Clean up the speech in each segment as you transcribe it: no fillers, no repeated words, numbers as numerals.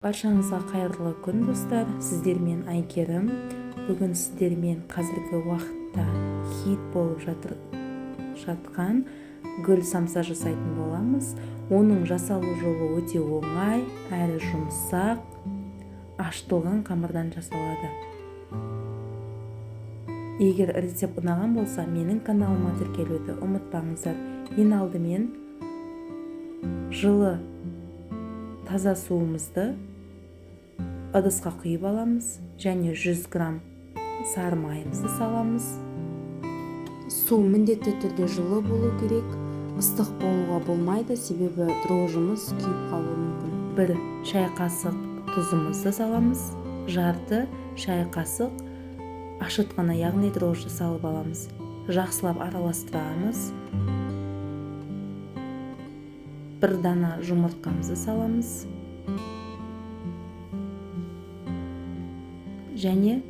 Баршаңызға қайырлы күн, достар! Сіздермен Әйгерім. Бүгін сіздермен қазіргі уақытта хит болып жатқан гүл самса жасайтын боламыз. Оның жасалу жолы өте оңай, әрі жұмсақ, ашытылған қамырдан жасалады. Егер рецепт ұнаған болса, менің каналыма тіркелуді ұмытпаңыздар. Ең алдымен жылы таза суымызды ыдысқа құйып аламыз және 100 грамм сары майымызды саламыз. Су міндетті түрде жылы болу керек, ыстық болуға болмайды, себебі дрожжымыз күйіп қалуы мүмкін. 1 шай қасық тұзымызды саламыз, жарты шай қасық ашытқыны, яғни дрожжы салып аламыз. Жақсылап араластырамыз. 1 дана жұмыртқамызды саламыз. Және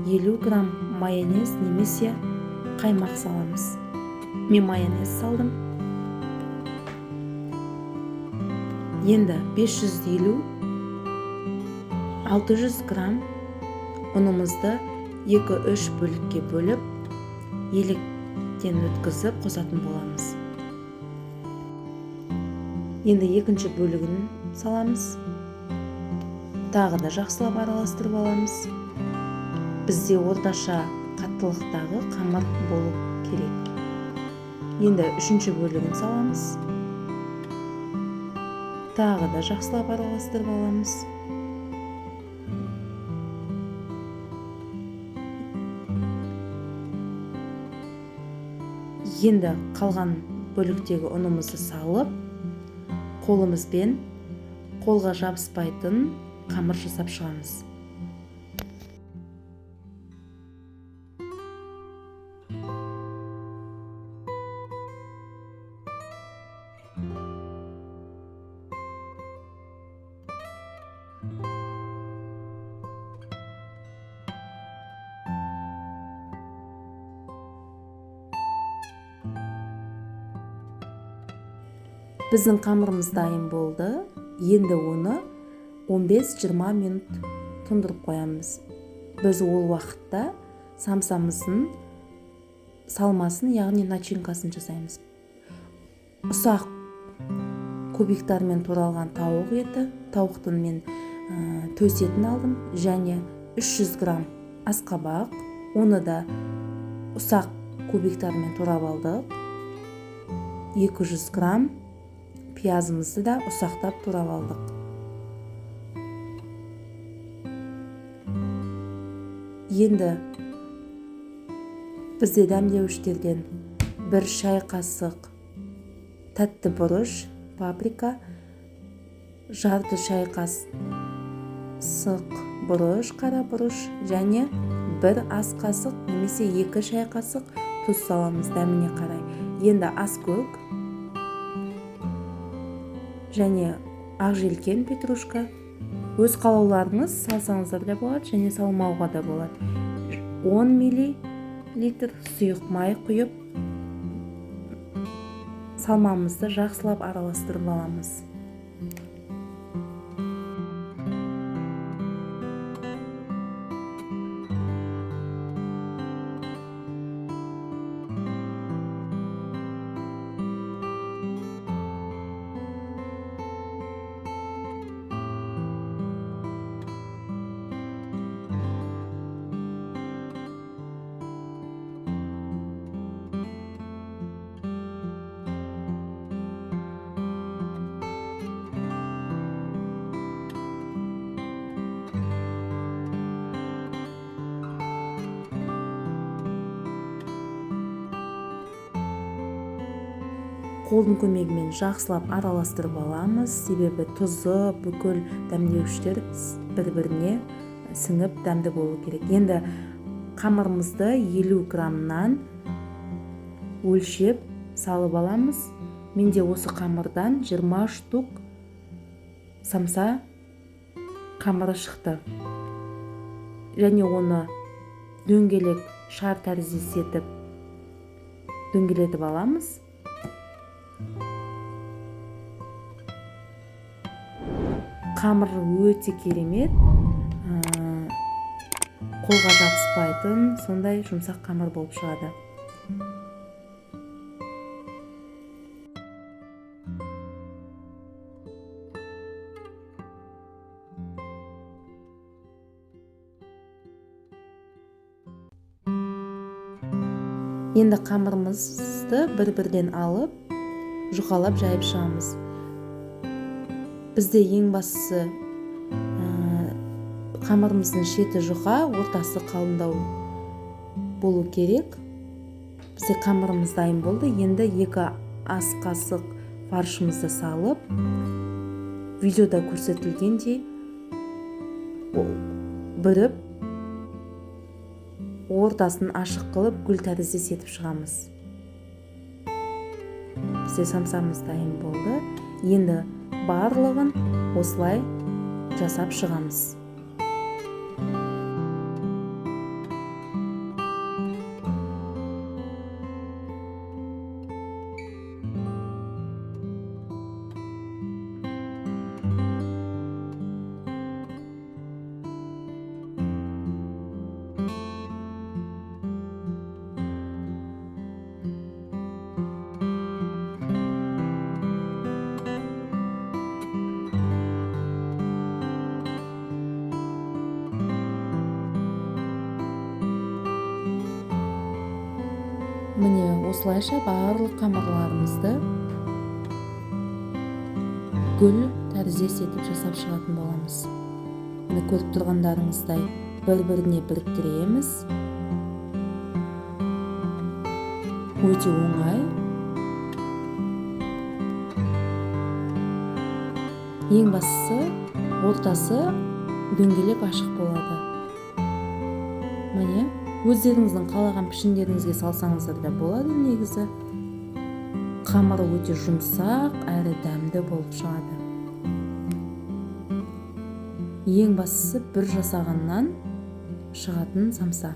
50 грамм майонез немесе қаймақ саламыз. Мен майонез салдым. Енді 550-600 грамм ұнымызды 2-3 бөлікке бөліп, електен өткізіп қосатын боламыз. Енді екінші бөлігін саламыз. Тағы да жақсылап араластырып аламыз. Бізде орташа қаттылықтағы қамыр болу керек. Енді үшінші бөлігін саламыз. Тағы да жақсылап араластырып аламыз. Енді қалған бөліктегі ұнымызды салып, қолымызбен қолға жабыспайтын қамыр жасап шығамыз. Біздің қамырымыз дайын болды. Енді оны 15-20 минут тұндырып қоямыз. Біз ол уақытта самсамыздың салмасын, яғни начинкасын жасаймыз. Ұсақ кубиктармен туралған тауық еті, тауықтың мен төс етін алдым, және 300 грамм асқабақ, оны да ұсақ кубиктармен турап алдық. 200 грамм пиязымызды да ұсақтап турап алдық. Енді бізде дәмдеуіштерден 1 шай қасық тәтті бұрыш, паприка, жарты шай қасық бұрыш, қара бұрыш және 1 ас қасық немесе 2 шай қасық тұз саламыз дәміне қарай. Енді аскөк және ақ желкен петрушка. Өз қалауларыңыз салсаңыздар да болады және салмауға да болады. 10 миллилитр сұйық май құйып, салмамызды жақсылап араластырып аламыз. Қолдың көмегімен жақсылап араластырып аламыз, себебі тұзы, бүкіл дәмдеуіштер бір-біріне сіңіп дәмді болу керек. Енді қамырымызды 50 граммнан өлшеп салып аламыз. Менде осы қамырдан 20 штук самса қамыры шықты. Және оны дөңгелек шар тәріздес етіп дөңгелетіп аламыз. Қамыр өте керемет, қолға жабыспайтын сондай жұмсақ қамыр болып шығады. Енді қамырымызды бір-бірден алып, жұқалап жайып шығамыз. Бізде ең бастысы қамырымыздың шеті жұқа, ортасы қалыңдау болу керек. Бізде қамырымыз дайын болды. Енді 2 ас қасық фаршымызды салып, видеода көрсетілгендей бүріп, ортасын ашық қылып гүл тәріздес етіп шығамыз. Бізде самсамыз дайын болды. Енді барлығын осылай жасап шығамыз. Міне осылайша барлық қамырларымызды гүл тәріздес етіп жасап шығатын боламыз. Міне көріп тұрғандарыңыздай бір-біріне біріктіреміз. Өте оңай. Ең бастысы ортасы дөңгелек ашық болады. Міне өздеріңіздің қалаған пішіндеріңізге салсаңыздар да болады негізі. Қамыры өте жұмсақ әрі дәмді болып шығады. Ең бастысы бір жасағаннан шығатын самса.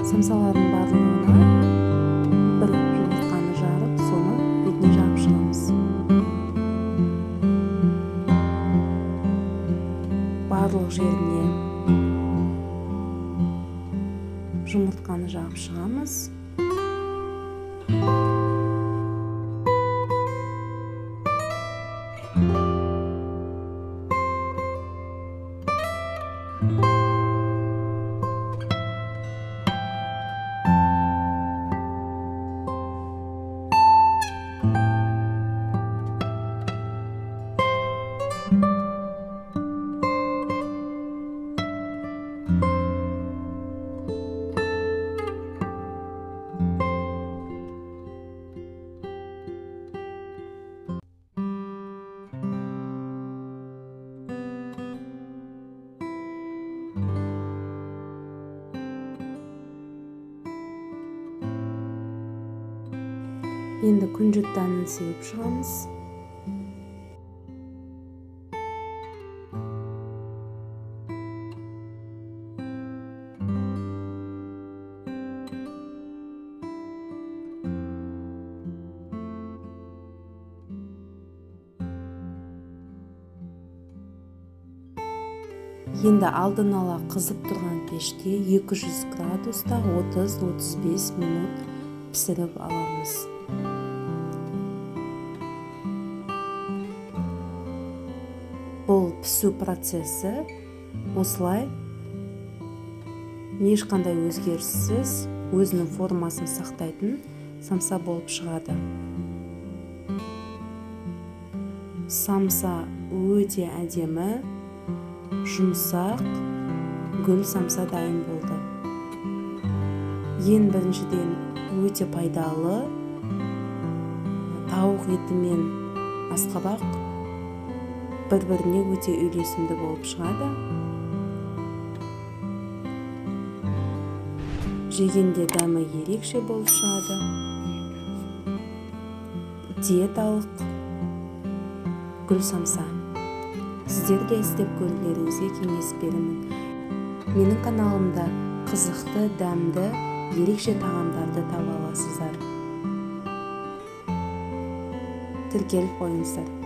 Самсалардың барлығына бір жұмыртқаны жарып, соны бетіне жағып шығамыз. Барлық жеріне Жұмыртқаны жағып шығамыз. Енді күнжіт дәнін сеуіп шығамыз. Енді алдын ала қызып тұрған пеште 200 градуста 30-35 минут пісіріп аламыз. Бұл пісу процесі осылай ешқандай өзгеріссіз өзінің формасын сақтайтын самса болып шығады. Самса өте әдемі, жұмсақ гүл самса дайын болды. Ең біріншіден өте пайдалы, тауық еті мен асқабақ бір-біріне өте үйлесімді болып шығады. Жегенде дәмі ерекше болып шығады. Диеталық гүл самса. Сіздер де істеп көрулеріңізге кеңес беремін. Менің каналымда қызықты, дәмді, ерекше тағамдарды таба аласыздар. Тіркеліп қойыңыздар.